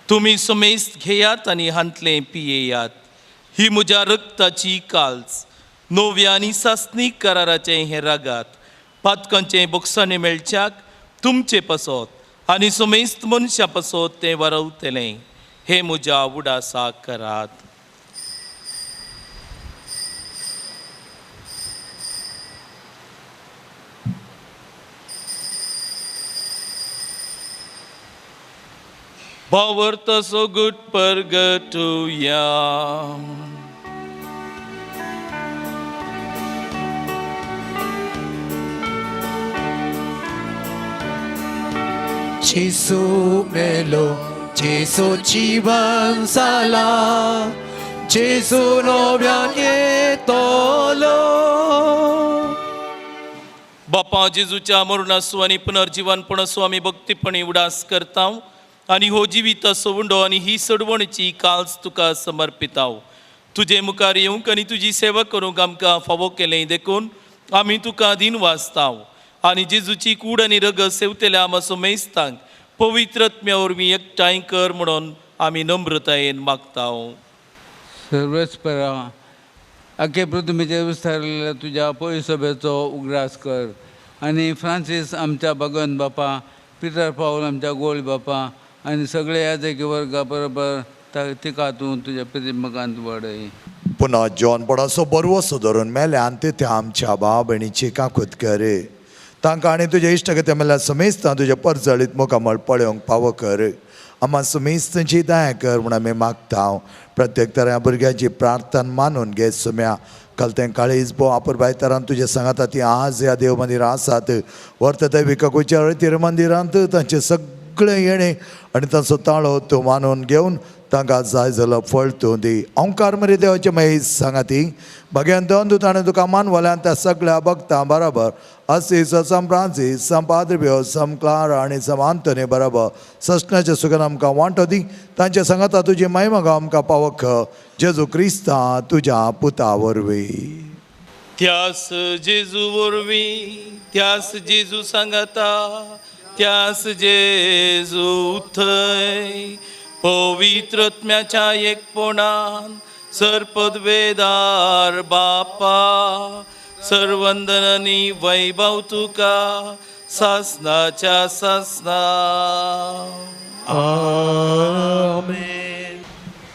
B: तुमी समेस्त घेयात आनी हांतलें पियेयात, ही म्हज्या रक्ताची काल्स, नव्या आनी सासणीक कराराचें हें रागात, पातकांचें बोगसाणें मेळच्याक तुमचे पासत आनी समेस्त मनशां पासत तें वारवतलें, हें म्हज्या उडासाक करात. भावार्थ सोगूट परगटुया.
H: जेसू मेलो, जेसू जीवन जाला, जेसू नव्यान येतलो.
B: बापा जेजूच्या मरणासो आनी पुनर्जीवनपणासो आमी भक्तीपणी उडास करता आनी हो जिविताचो उंडो आनी ही सडवणची काल्स तुका समर्पिताव. तुजे मुखार येवंक आनी तुजी सेवा करूंक आमकां फावो केलें देखून आमी तुका दिन वाचताव आनी जेजूची कूड आनी रगत सेवतेल्या आमचो मेस्तांक पवित्र आत्म्या वरवीं एकठांय कर म्हणून आमी नम्रतायेन मागताव.
J: सर्वेस्परा आखे पृथ्वीचेर विस्तारलेल्या तुज्या पयसभेचो उगडास कर आनी फ्रांसीस आमच्या भगवंत बापा, पिटर पावल आमच्या गोळ बापा आनी सगळे याजकी वर्गा बरोबर तिका तूं तुज्या प्रतिमकांत वाडय.
K: पुन्हा जॉन पडासो बरवसो धरून मेल्यान ते आमच्या भाव भयणीची काकूत कर. तांकां आनी तुज्या इश्टागते मेल्यार समेस्तां तुज्या परजळीत मुखामळ पळोवंक पावो कर. आमा समेस्तांची दया कर म्हूण आमी मागता. प्रत्येक तरा भुरग्यांची प्रार्थना मानून घे सुम्या. कलतें काळीज भोव आपुरबाय तरान तुज्या सांगाता ती आज ह्या देव मंदिरां आसात. वर्त दैविकाकुच्या तिरुमंदिरांत तांचें सगळें येणें आनी तांचो ताळो तूं मानून घेवन तांकां जाय जालो फळ तूं दी. ओंकार मरे देवाचे मागीर सांगाती भग्यान दोन दुताणें तुका मानवल्यान त्या सगळ्या भक्तां बराबर असीस सम फ्रांसीस सम पाद्रब्यो सम क्लारा आनी सम आंतोनी बराबर सस्नाच्या सुखान आमकां वांटो दी. तांच्या सांगाता तुजी महिमा आमकां पावक जेजू क्रिस्ता तुज्या पुता वरवीं.
B: त्यास जेजू वरवीं, त्यास जेजू सांगाता, त्यास जेजू थंय पवित्र आत्म्याच्या एकपणान सर्पदवेदार बापा सर्वंदनानी वैभव तुका सासनाच्या सासना.
H: आमेन.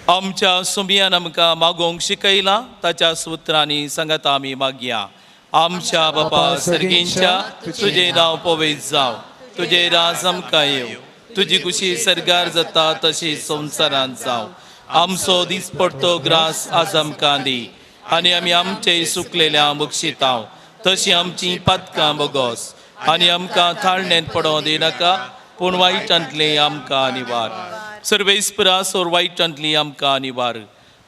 B: आमच्या सुमियान आमकां मागोवंक शिकयलां ताच्या सुत्रांनी सांगाता आमी मागया. आमच्या बापा सर्गींच्या तुजें नांव पवित्र जावं, तुजें राज आमकां येवं, तुजी खुशी सर्गार जाता तशी संवसारांत जावं. आमचो दिसपडतो ग्रास आज आमकां दी आनी आमी आमचे सुकलेल्या बक्षिताव तशी आमची पातकां बोगोस आनी आमकां थाळणेंत पडोवं दिनाका पूण वायटांतलें आमकां निवार. सर्वेस्परा सोर वायटांतली आमकां निवार.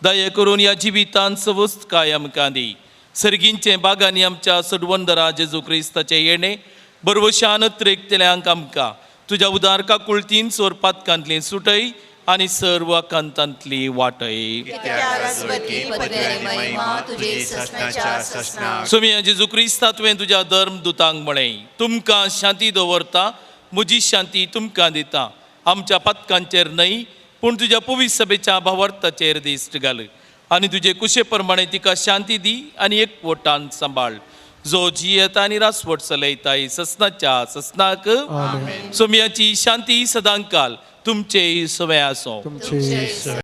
B: दया करून ह्या जिवितांत सवस्तकाय आमकां दी. सर्गींचे बागांनी आमच्या सडवंदरा जेजू क्रिस्ताचें येणें बरवशान त्रेकतल्यांक आमकां तुज्या उदार काकुळतीन सोर पातकांतली सुटय आनी सर्व कांतांतली वाटय. सुमिया जेजू क्रिस्ता तुवें तुज्या धर्म दुतांक म्हळें तुमकां शांती दवरता, म्हजी शांती तुमकां दिता. आमच्या पातकांचेर न्हय पूण तुज्या पवित्र सभेच्या भावार्थाचेर दिश्ट घाल आनी तुजे कुशे प्रमाणे तिका शांती दी आनी एकवटान सांबाळ. जो जियेता आनी रासवट चलयता ससनाच्या ससनाक. सोम्याची शांती सदांकाल तुमचे सवय आसो.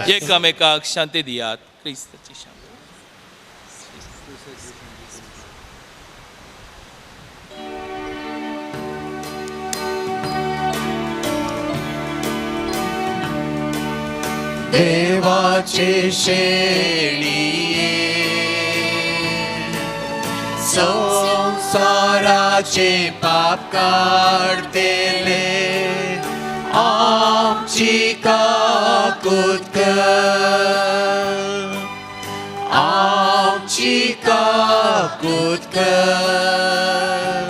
B: एकामेकाक शांती दियात. क्रिस्ताची शांती.
H: देवाचे शेळिये संसाराचे पाप काडतेले आमची काकूत कर, आमची काकूत कर.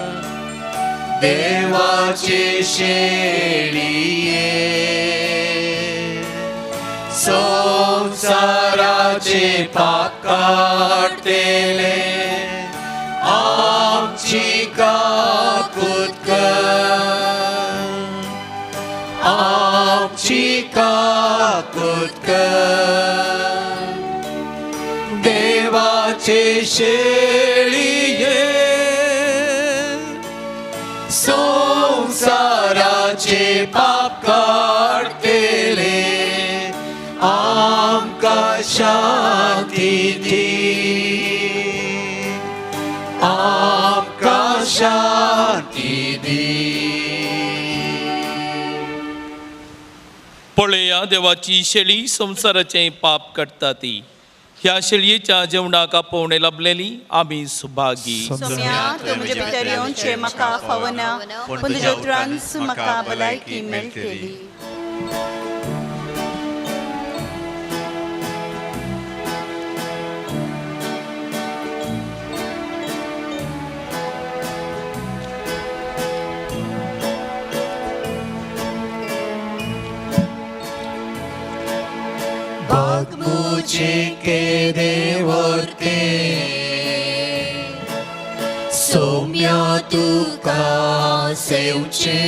H: देवाचे शेळिये संसाराचे पाप काडतेले आमची काकूत कर, आमची काकूत कर. देवाचे शेळिये संसाराचे पाप काडतेले आमकां शांती दी, आमकां शांती दी.
B: पळया देवाची शेळी संवसाराचें पाप काडटा ती. ह्या शेळयेच्या जेवणाक आपोवणें लाबलेली आमी सुभागी.
F: सोम्या, तूं म्हजे भितर येवचें म्हाका फावना, पूण तुज्या उतरांच म्हाका भलायकी मेळटली.
H: मुझे देवोर्ते सौम्या तुका सेवचे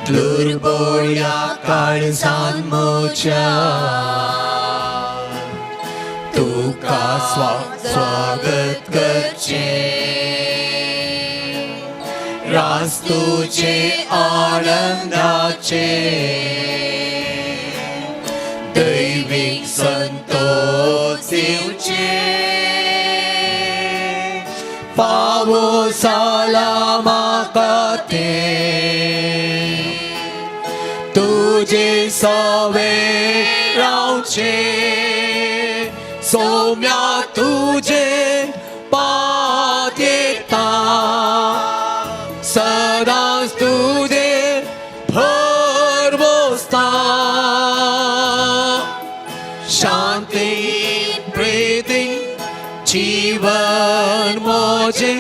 H: दुर्बोळ्या काळजान म्हज्या तुका स्वागत करचे रास तुझे आनंदाचे दैवीक संतोष दिवचे फावो जाला म्हाका ते तुजे सवे रावचे सौम्या तुजे पात्येता सदांच तुजे भरवस्ता शांती प्रीती जीवन मोजे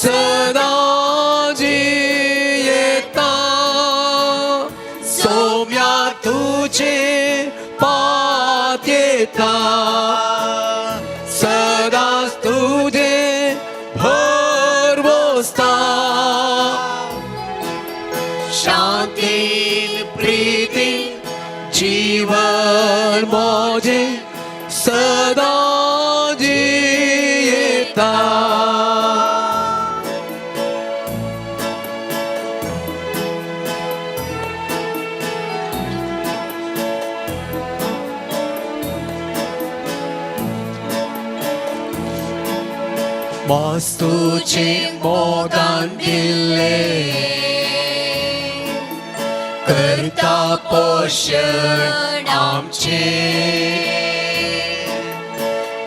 H: सदा जियेता सौम्या तुझे पात्येता सदा तुझे भरवस्ता शांती प्रीती जीवन मोजे सदा जियेता. मस्तूचे मोगान दिल्ले करता पोशण आमचे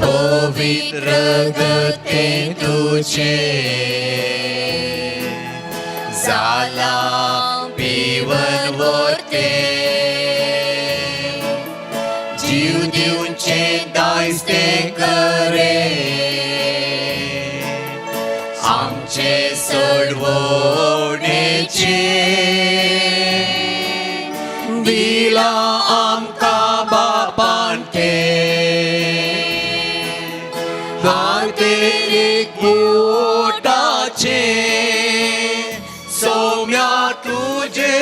H: पवित्र गते तुझे जाला पिवन वर्ते जीव दिवचे दायज ते करे आमचे सोडवणेचे दिला आमकां बापान ते हातेक बोटाचे सौम्या तुझे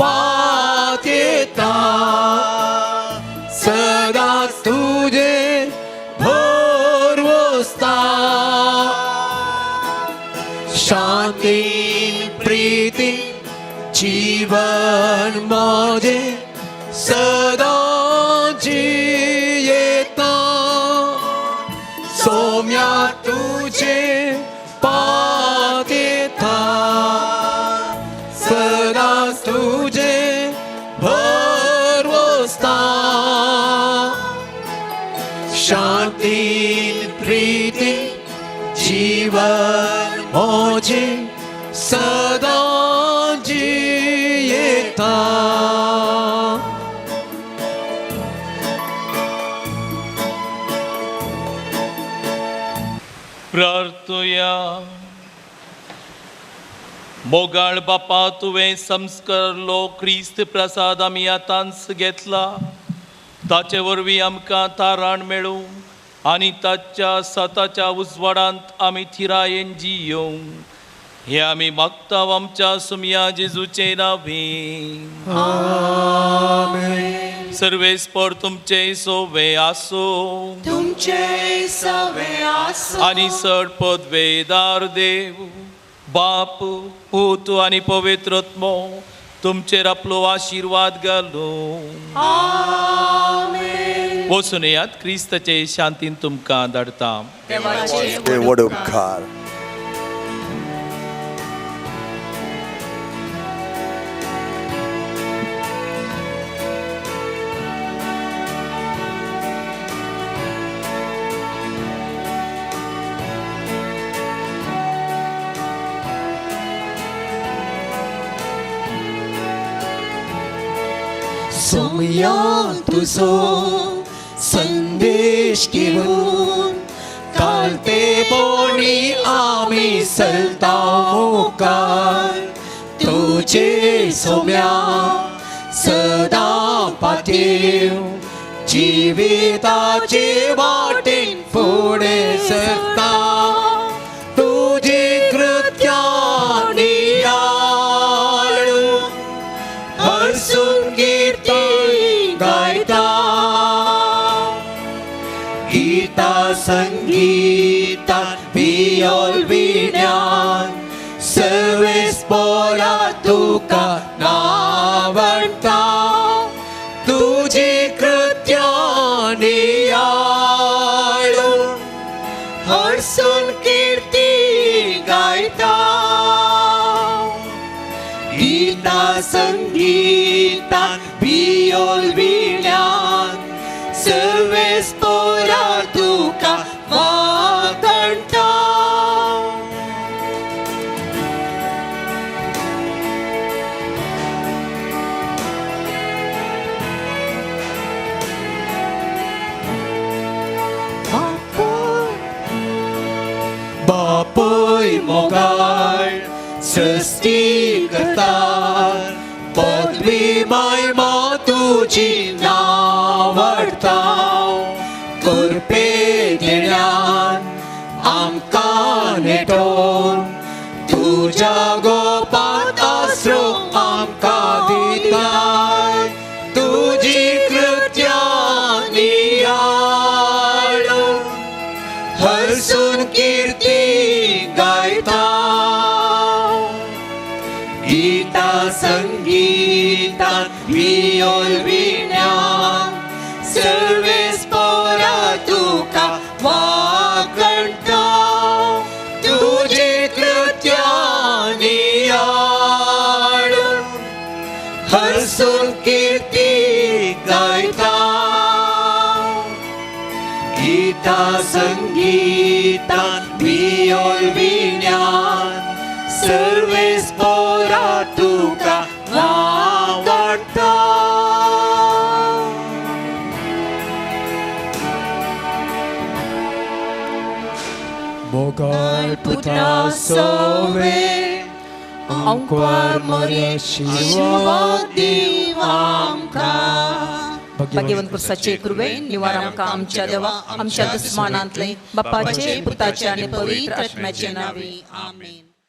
H: पात्येता सदांच तुझे भरवस्ता शांती प्रीती जीवन मोजे सदा जियेता सौम्या तुझे पात्येता सदा तुझे भरवस्ता शांती प्रीती जीवन मोजे सदा जियेता.
B: प्रार्थुया. मोगाळ बापा, तुवें संस्कारलो क्रिस्त प्रसाद आमी आतांच घेतला, ताचे वरवीं आमकां तारण मेळूं आनी ताच्या सताच्या उजवाडांत आमी थिरायेन जियों. हे आमी मागता आमच्या सुमया जेजूचे नांवे. सर्वेस्पर तुमचे सोवे आसो
A: तुमचे सवे आसो
B: आनी सड पदवेदार देव बाप पूत आनी पवित्र आत्मो तुमचेर आपलो आशिर्वाद घालूं. वचून येयात, क्रिस्ताचे शांतीन तुमकां धाडटा.
K: देव व्हड उपकार.
H: सोमया तुजो संदेश घेवन कालते पोणी आमी चलता मुखार तुजे सोम्या सदां पातीव जिविताचे वाटेन फुडें सरता तुजी कृत्या नियाळून हरसून कीर्ती गायता गीता संगीता वियोल विज्ञान सर्वेस पोरा तुका नावडटा तुजी कृत्या नियाळून हरसून कीर्ती गायता गीता संगीता वियोल विज्ञान सर्वेस पोरा तुका वागणटा. बापूय मोगाळ सृष्टी करता पदवी महिमा तुजी नावडता कृपे देण्यान आमकां नेटोवन तुज्या गोपांत आसरो आमकां दिताय तुजी कृत्या नियाळून हरसून कीर्ती गायता गीता संगीता वियोल विज्ञान सर्वेस पोरा तुका वागणटा तुजी कृत्या नियाळून हरसून कीर्ती गायता गीता संगीता वियोल विज्ञान सर्वेस पोरा तुका वागणटा.
A: मोगाळ पुता सोवे अंकुर मोरे शिवा देव आमकां.
F: भाग्यवंत पुरसाचे कृपेन निवार आमकां आमच्या देवा आमच्या दुस्मानांतले बापाचे पुताचे आनी पवित्र आत्म्याचे नांवे आमेन.